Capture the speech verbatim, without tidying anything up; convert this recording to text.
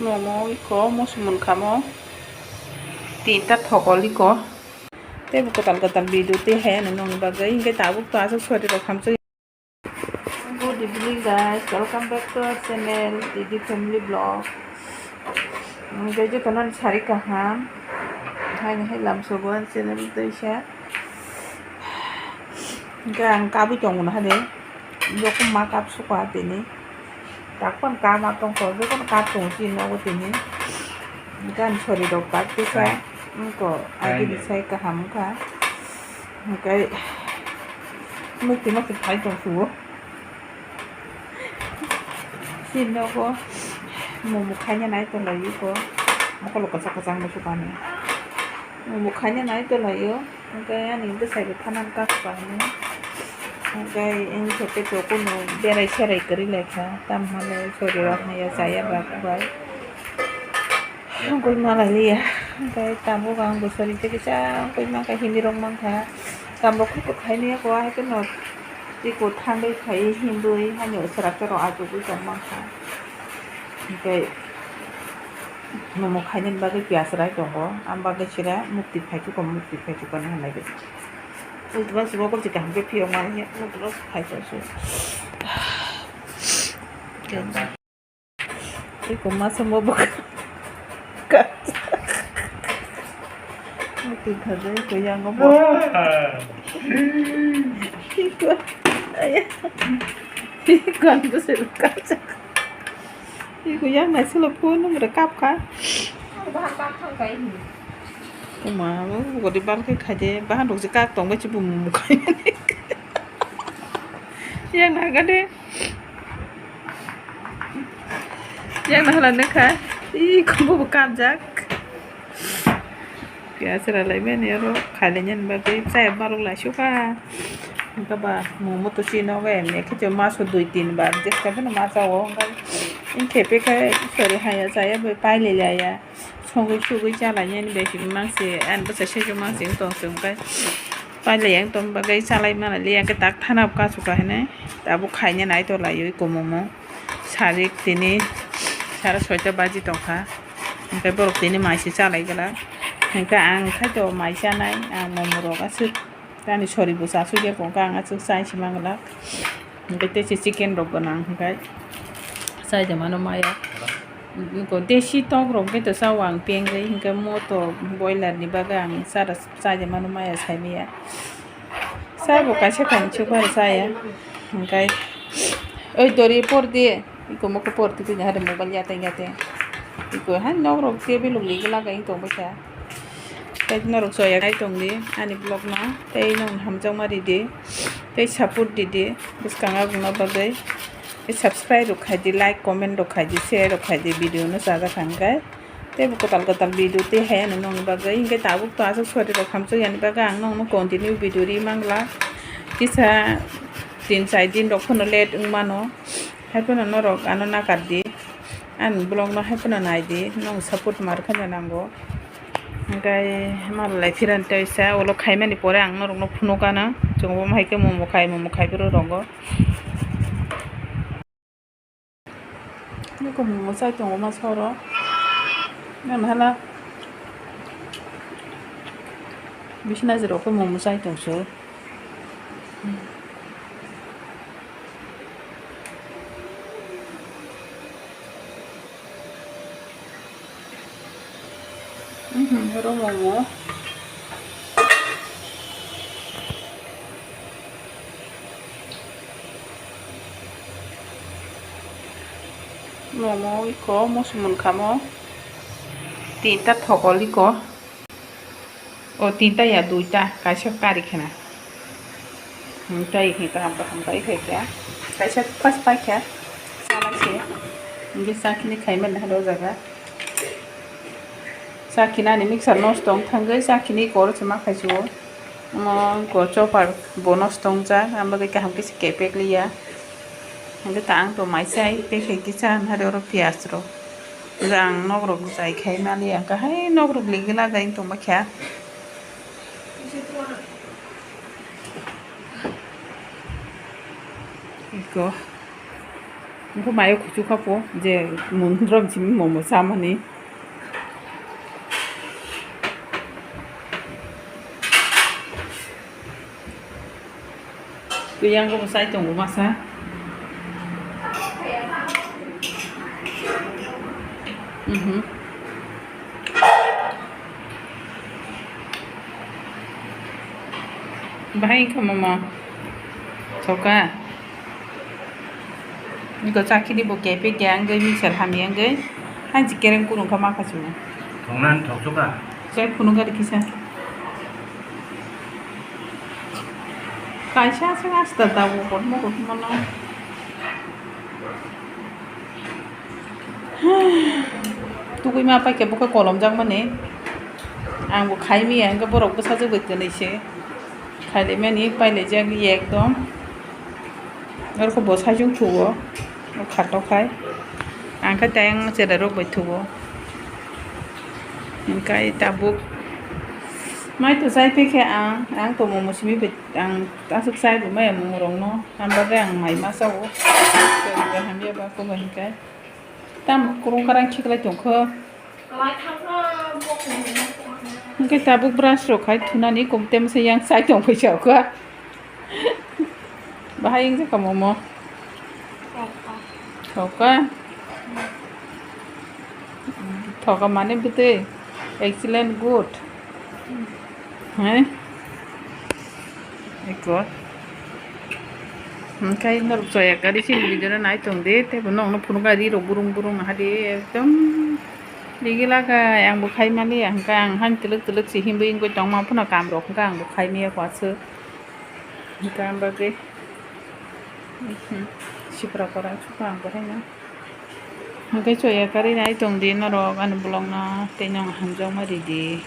Momo iko musumun kamo tinta thokol iko. Tei bo kwtal kwtal video tei hai ano nongni bagwi hinkhe tabuk to aswk sori rok hamswk. Good evening guys, welcome back to our channel T D Family Vlog. Hinkhe jotono sari kaham haino hai lamsogo ani channel tei sa. Hinkhe ang kabwi tongo no hade. Jokhon ma kap suka tini. Takpan kap ma tongkho, jokhon kap tongo chini nogo tini. Hinkhe ani sori rok kap tisa. Wngkho agini sai kaham wngkha. Hinkhe mukti mukti khai tong sugo. Chini nogo momo khaina nai tong lai iko. Mokolo kwchak kwchak no sukani. Momo khaina nai tong lai o. Hinkhe ani bwsai bo thanam kak pai hinwi. Hinkhe wngkhe tei kunu berai serai kwrwi lai kha. Tamo hwnle sori rok hwnwi ya chaya ba kubai. Wngwi ma lai liya. Hinkhe tabuk ang bo sori tei kisa wngwi mankha, hindi rok mankha. Kamrok khe kwthai ni eko, ahai kheno tei kwthangwi phaiwi himwi haino swrapsa rok achugwi tong mankha. Hinkhe. Momo khainani bagwi piyaj rai tongo, ang bagwi sira mukti phai chuko, mukti phai chuko hinwi lai. Ultra sugo kok kaham khe phiyok mani, ultra phai tong su. Iko masa mo bwkha. Mukti khajai ko yango bo. Iko, aya. Iko ang bwsai kajak. Iko yang nai silo phone number kap kha. Kuma gori bal khe khai de, bahan rok je kak tong bai se bumung khai. Yang na ga de. Yang na hala ne kha. Iko bo kap jak. Piyaj ralai mani oro khailai nani bagwi chaya barok lai sukha. Hinkhe ba momo to chini nogo emni khe maso dui tin bar jesa phano ma chao. Hinkhe pekha sori haya chaya bai pailai laya. Sogwi sugwi chalai nani bai mangsi ani bwsai saichung mangsi wng tong se hinkhe pailai yang tong bagwi chalai mani liya hinkhe tak thana bo kasu kha hinwi tabuk khaina nai to lai oi ko momo. Sarik tini sara soita baji tongkha. Hinkhe borok tini mai se chalai glak. Hinkhe ang khaito mai chanai, ang momo rok aswk ani sori bo chasugya kongkha, ang aswk chai se manglak. Hinkhe tei se chicken rok gwnang hinkhe chai de mano maya. Desi tok rok khe to chao ang pengwi, hinkhe moto boiler ni bagwi ang sara chai de mano maya sai maya. Sabo kaisa kainwi chukar saya. Hinkhe oi dori por di. Iko mokhe por di pini hari mobile yateng yateng. Iko hai nok rok tei belok ligi lagai tong bwkha. Tei norok soya kai tong di ani vlog no. Tei nong hamjakma ridi. Tei support di di. Bwskang aboni bagwi. Tei subscribe rok khai di, like, comment rok khai di, share rok khai di, video no chajak kha hinkhe. Tei bo kwtal kwtal video tei hai ano nongni bagwi hinkhe tabuk to aswk sori rok hamswk yani bagwi ang nongno continue video ri mangla. Kisa tin char din rok phano late wng mano. Hai phano norok ano nakar di. Ani vlog no hai phano nai di. Nong support mar khe nango. Hinkhe malai phiran tei sa ulo khaimani pore ang norokno phunukano. Chwngbo hai khe momo khai, momo khai phuru rogo. Niko momo chai tongo masa oro. Nang hala bisna jero ko momo chai tong so. Mhm, oro momo. Momo iko musumun kamo. Tinta thokol iko. O tinta ya duita, kaisa kari khena. Hmm, tei hwnka kaham kaham kai khai kha. Kaisa pas pai kha. Salai se. Hingke chakini khai mani hado o jaga. Chakini ani mixer nosto wng thangwi chakini koro se ma khai se o. Omo koro chopper bo nosto wng jak. Ang bagwi kaham khe se kepek liya. Hingke ta ang to mai chai, tei khe kisa hwnha de oro piyaj rok. Ang nok rok jai khai mani, ang kahai nok rok ligi lagai tongma kha. Iko. Wngkha mayo kuchuk kha po je mun rom simi momo chamani. Twi yang khe bo chai tongo masa. Mhm. Bahai wngkha momo. Thoka. Niko chakiri bo kepe kya wngwi mixer hamya wngwi. Hanchi kereng kurung kha ma kha chungo. Thongnan thoksuka. Chai phunukha rikisa. Kaisa se asta tabuk kotorma kotorma no. Tugui ma paikhe bokhe kolom jakmani. Ang bo khai maya hwnkhe borok bwsajwk bai twnwi se. Khailaimani pailaijak ekdom. Oro khe bo saichung thugo. O khatok khai. Ang khe tei ang cherai rok bai thugo. Hwnkhe tabuk mai to chai phi khe ang, ang to momo simi bai ang aswk chai bo maya momo rok no. Ang bagwi ang mai ma chao. Hamya ba khe bai hwnkhe. Tamo kwrwng kwrang khiklai tongkho. Hwnkhe tabuk brush rok khai thunani kom temsa yang chai tongphai sa kha. Bahai wngjakha momo. Thoka. Thoka mane bwtwi. Excellent, good. Hai. Eko. Hwnkhe norok chaya kari chini video no nai tong di, tei bo nokno phunukha ri rok burung burung hadi ekdom. Rigila kha ang bo khai mani, hwnkhe ang han twlwk twlwk se himwi wngwi tongma phano kam rok hwnkhe ang bo khai maya kho aswk. Hwnkhe ang bagwi, mhm, sipra kwrwng sukha ang bo haino. Hwnkhe chaya kari nai tong di norok ani vlog no, tei no ang hamjakma ridi.